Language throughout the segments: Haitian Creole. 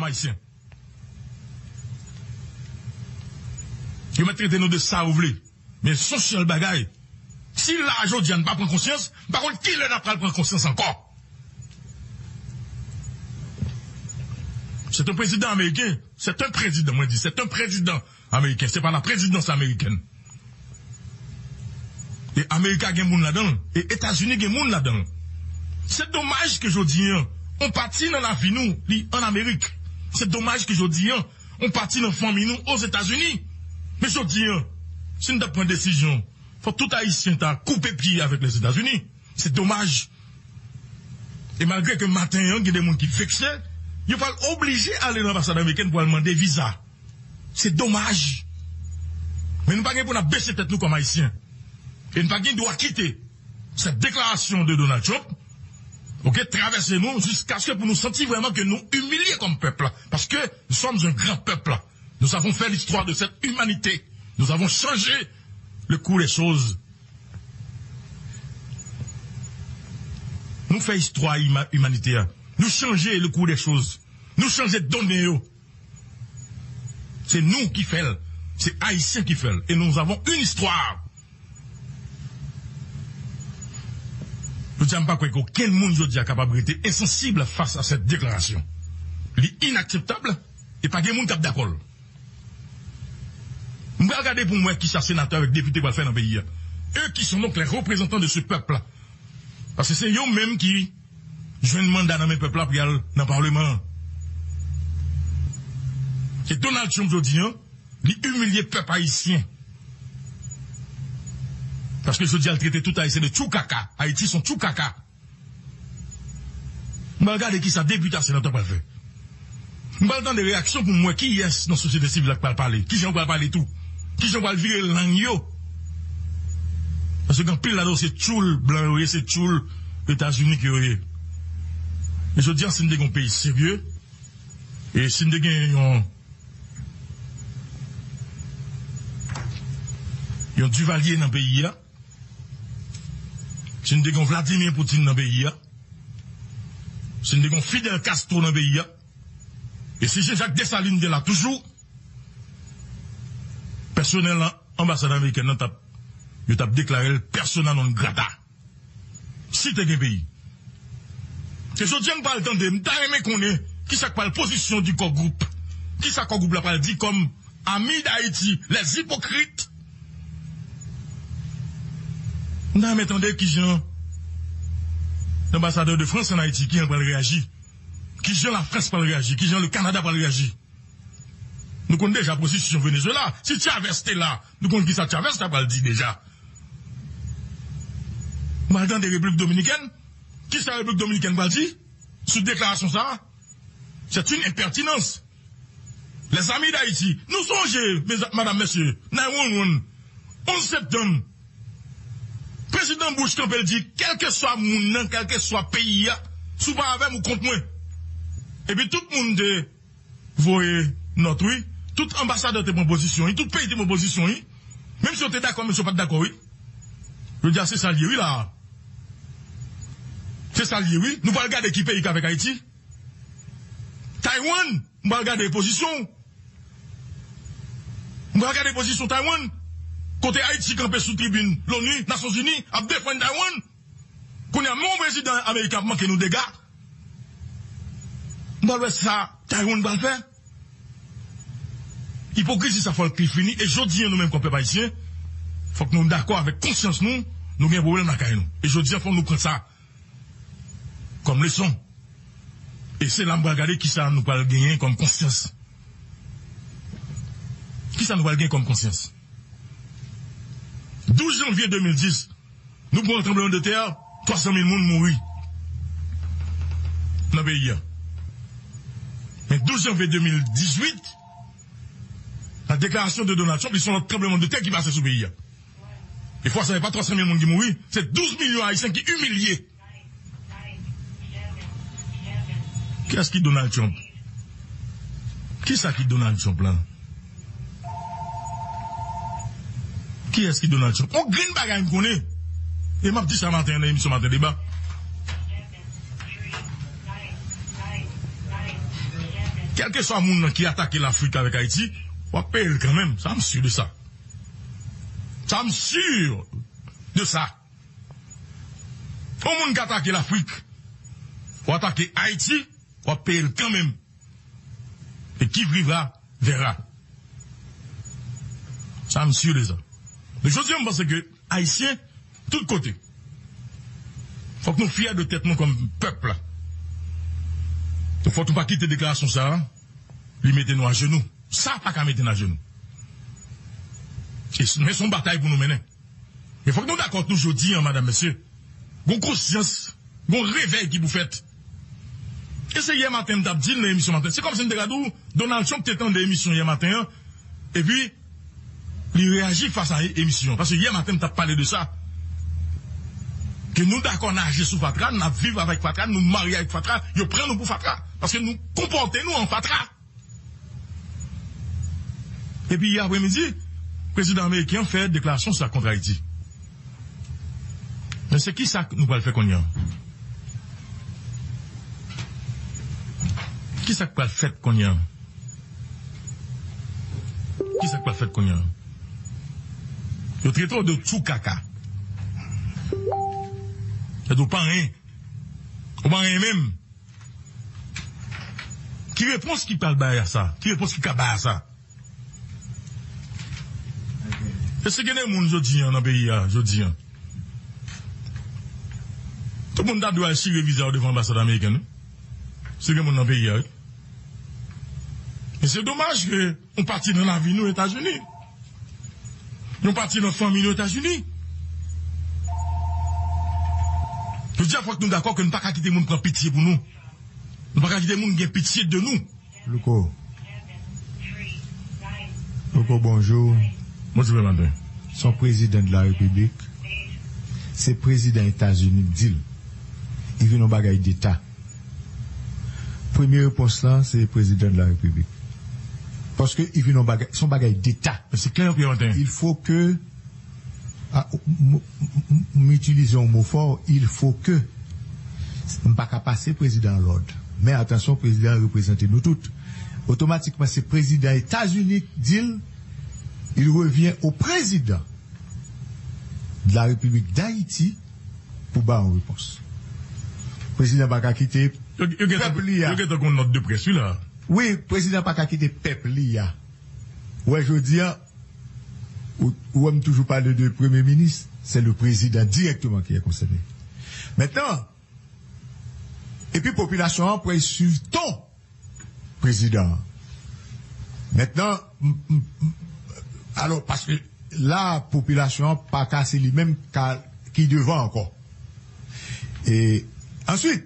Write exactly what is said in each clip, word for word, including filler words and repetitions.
Ayisyen. Yo mèt trete nou de sa yo vle. Men se yon sèl bagay. Si la jodi a n pa pran konsyans, m pa konn kilè n ap pral pran konsyans ankò. C'est un président américain. C'est un président, mwen di, c'est un président américain. C'est pas la présidence américaine. E Amerika gen moun ladan l, e Etazini gen moun ladan l. Se domaj ke jodi an, yon pati nan lavi nou, li ann Amerik. Se domaj ke jodi an, yon pati nan fanmi nou Ozetazini. Men jodi an, si n t ap pran desizyon, fòk tout Ayisyen ta koupe pye avèk Lèzetazini. Se domaj. E malgre ke maten an, gen de moun ki vekse, yo pral oblije ale nan anbasad amerikèn pou al mande viza. Se domaj. Men nou pa gen pou n ap bese tèt nou kòm Ayisyen. E nou pa gen dwa kite cette déclaration de Donald Trump, ok, travèse nou jiskaske pou nou santi vrèman ke nou imilye kòm pèp la. Paske nous sommes un grand peuple. Nous avons fait l'histoire de cette humanité. Nous avons changé le cours des choses. Nou fè istwa ima- imanite a. Nou chanje le cours des choses. Nou chanje done yo. Se nou ki fè l. Se Ayisyen ki fè l. E nous avons une histoire. Jodi a, m pa kwè ke okenn moun jodi a kapab rete ensansib fas a cette déclaration. Li inakseptab e pa gen moun k ap dakò l. M pral gade pou m wè kisa senatè avèk depite pral fè nan peyi a. Eux qui sont donc les représentants de ce peuple. Paske se yo menm ki jwenn manda nan men pèp la pou y al nan palman an. E Donald Trump jodi an, li imilye pèp ayisyen. Paske jodi a, l trete tout Ayisyen de tchoukaka. Ayiti se yon tchoukaka. M pral gade kisa depite a senatè pral fè. M pral tande reyaksyon pou m wè kiyès nan sosyete sivil la k pral pale. Kijan yo pral pale tou. Kijan yo pral vire lang yo. Paske gen anpil ladan yo se tchoul blan yo ye, se tchoul Etazini ke yo ye. Men jodi a, si n te gen yon peyi serye, e si n te gen yon, yon Duvalier nan peyi a, si n te gen yon Vladimir Poutine nan peyi a, si n te gen yon Fidel Castro nan peyi a, e si Jean-Jacques Dessalines te la toujou, pèsonèl anbasad amerikèn nan t ap, yo t ap deklare l persona non grata. Si te gen peyi. E jodi a, m pral tande, m ta renmen konnen kisa k pral pozisyon di Core Group. Kisa Core Group la pral di kòm Amis d'Haïti, les hypocrites. M ta renmen tande kijan anbasadè de Frans ann Ayiti, kijan l pral reyaji. Kijan Lafrans pral reyaji, kijan le Kanada pral reyaji. Nou konn deja pozisyon Venezuela. Si Chavez te la, nou konn kisa Chavez ta pral di deja. M al tande Repiblik Dominikèn. Kisa Repiblik Dominikèn pral di sou deklarasyon sa a? C'est une impertinence. Les Amis d'Haïti, nou sonje, mezanmi, madanm, mesye, nine one one, onz septanm, Prezidan Bush kanpe, l di, kèlkeswa moun nan, kèlkeswa peyi a, si w pa avè m, ou kont mwen. Epi tout moun te voye nòt, wi. Tout anbasadè te pran pozisyon, wi. Tout peyi te pran pozisyon, wi. Menm si yo te dakò, menm si yo pa t dakò, wi. Yo di a se sa l ye, wi, la. Se sa l ye, wi. Nou pral gade ki peyi k avèk Ayiti. Taiwan, m pral gade pozisyon w. M pral gade pozisyon Taiwan. Kote Ayiti kanpe sou tribin Loni, Nasyonzini, ap defann Taiwan. Kounye a, menm yon prezidan ameriken ap manke nou dega. M pral wè sa Taiwan pral fè. Ipokrizi sa fòk li fini. E jodi a, nou menm kòm pèp ayisyen, fòk nou dakò avèk konsyans nou, nou gen pwoblèm lakay nou. E jodi a, fòk nou pran sa kòm leson. E se la m pral gade kisa nou pral genyen kòm konsyans. Kisa nou pral genyen kòm konsyans? Douz janvye de mil dis, nou pran yon tranblemann de tè, twa san mil moun mouri nan peyi a. Men douz janvye de mil dizuit, la déclaration de Donald Trump, li se yon lòt tranblemann de tè ki pase sou peyi a. E fwa sa, se pa twa san mil moun ki mouri, se douz milyon Ayisyen ki imilye. Kiyès ki Donald Trump? Kisa ki Donald Trump la? Kiyès ki Donald Trump? On grenn bagay m konnen. E m ap di sa maten an nan emisyon Maten Deba. kèlkeswa moun nan ki atake Lafrik avèk Ayiti, w ap peye l kanmenm. Sa, m si de sa. Sa, m si de sa. Yon moun ki atake Lafrik, ou atake Ayiti, w ap peye l kanmenm. Et qui vivra, verra. Sa, m si de sa. Donk, jodi a, m panse ke Ayisyen, tout kote, fòk nou fyè de tèt nou kòm pèp la. Donk, fòk nou pa kite deklarasyon sa a, li mete nou ajenou. Sa pa ka mete n ajenou. E s-, men se yon batay pou nou mennen. Men fòk nou dakò tou jodi a, madam, mesye. Gon konsyans, gon revèy ki pou fèt. E se yè maten m t ap di l nan emisyon maten. Se kòmsi m te ka di w, Donald Trump te tande emisyon yè maten an, epi li reyaji fas a emisyon an. Paske yè maten m t ap pale de sa. Ke nou dakò naje sou fatra, n ap viv avèk fatra, nou marye avèk fatra, yo pran nou pou fatra. Paske nou konpòte nou an fatra. Epi yè apremidi, prezidan ameriken an fè deklarasyon sa kont Ayiti. Men se kisa nou pral fè kounye a? Kisa k pral fèt kounye a? Kisa k pral fèt kounye a? Yo trete w de tchou kaka. Yo di w pa anyen. Ou pa anyen menm. Ki repons ki pral bay a sa? Ki repons ki ka bay a sa? E si gen de moun jodi a nan peyi a, jodi a, tout moun ta dwe al chire viza yo devan anbasad ameriken, wi. Si gen moun nan peyi a, wi. Men se domaj ke yon pati nan lavi nou Etazini. Yon pati nan fanmi nou Etazini. Jodi a, fòk nou dakò ke nou pa ka kite moun pran pitye pou nou. Nou pa ka kite moun gen pitye de nou. Louko. Louko, bonjou. Bonjou, Bèl Maten. Se yon prezidan de la repiblik. Se prezidan Etazini k di l. Li vin yon bagay deta. Premye repons lan, se prezidan de la repiblik. Paske li vin yon bagay, se yon bagay deta. Se klè, Bèl Maten. Il faut que Ah, m, m, m, m itilize yon mo fò, il faut que. M pa ka pase prezidan an lòd. Men atansyon, prezidan an reprezante nou tout. Otomatikman, se prezidan Etazini k di l, il revient au président de la République d'Haïti pou ba yon repons. Prezidan pa ka kite pèp li a. Yo gentan gon nòt de près, wi, la. Wi, prezidan pa ka kite pèp li a. Ou wè, jodi a, ou, ou wè m toujou pale de premye minis, se le président directement qui est concerné. Maintenant, epi popilasyon an pral swiv ton prezidan an. Maintenant, m, m, m, alò, paske la, popilasyon an pa ka, se li menm ka, ki devan ankò. E answit,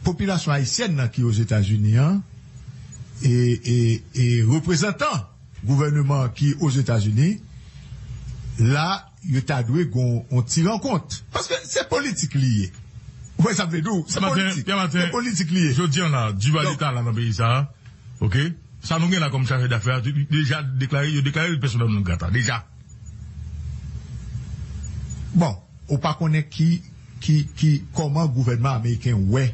popilasyon ayisyèn nan ki Ozetazini an, e, e, e reprezantan gouvèneman ki Ozetazini, la, yo ta dwe gon yon ti rankont. Paske se politik li ye. Ou wè sa m vle di w? Se politik. Se politik li ye. Jodi a la, Duvalier ta la nan peyi sa a. Oke? Sa nou gen la kòm chaje dafè a, li deja deklare, yo deklare l persona non grata. Deja. Bon, ou pa konnen ki, ki, ki, kòman gouvènman ameriken wè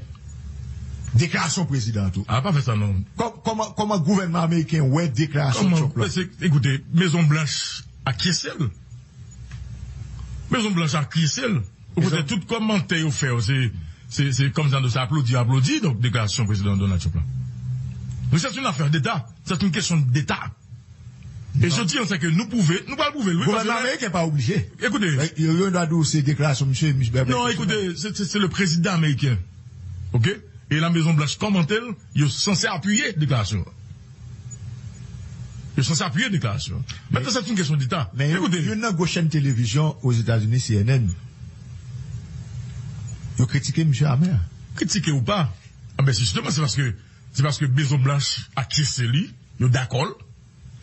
deklarasyon prezidan an tou. A, pa fè sa non. Kò-, kòman, kòman gouvènman ameriken wè deklarasyon Trump lan? Ekoute, Mezon Blanch akyese l. Mezon Blanch akyese l. Ou kote tout kòmantè yo fè yo, se, se, se kòm jan de sa aplodi, aplodi, donk, deklarasyon prezidan Donald Trump lan. Donk, se yon afè deta. Se yon kesyon deta. E jodi a, se ke nou pwouve, nou pral pwouve l, wi. Gouvènman ameriken pa oblije. Ekoute. Yo, yo dwa di w se deklarasyon misye, misye. Non, ekoute, se, se, se le prezidan ameriken. Oke? E la Mezon Blanch kòmante l, yo sanse apiye deklarasyon an. Yo sanse apiye deklarasyon an. Mentnan, se yon kesyon deta. Men yo, youn nan gwo chèn televizyon Ozetazini, C N N, yo kritike misye amè. Kritike ou pa. Anben, se jisteman, se paske, se paske Mezon Blanch akyese li, yo dakò l.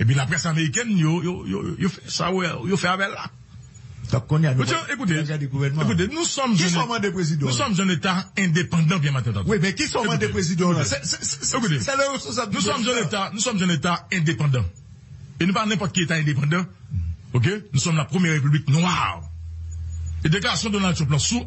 Epi laprès amerikèn, yo, yo, yo, yo fè sa, yo fè avè l la. Donk, kounye a, nou pral gade gouvènman. Ekoute, nou sòm jèn, nou sòm yon eta endepandan, Bèl Maten, tande. Wi, men kisa w mande prezidan an? Se, se, se, se, se le responsab. Nou sòm yon eta, nou sòm yon eta endepandan. E nou pa nenpòt ki eta endepandan. Oke? Nous sommes la première république noire. E deklarasyon Donald Trump lan sou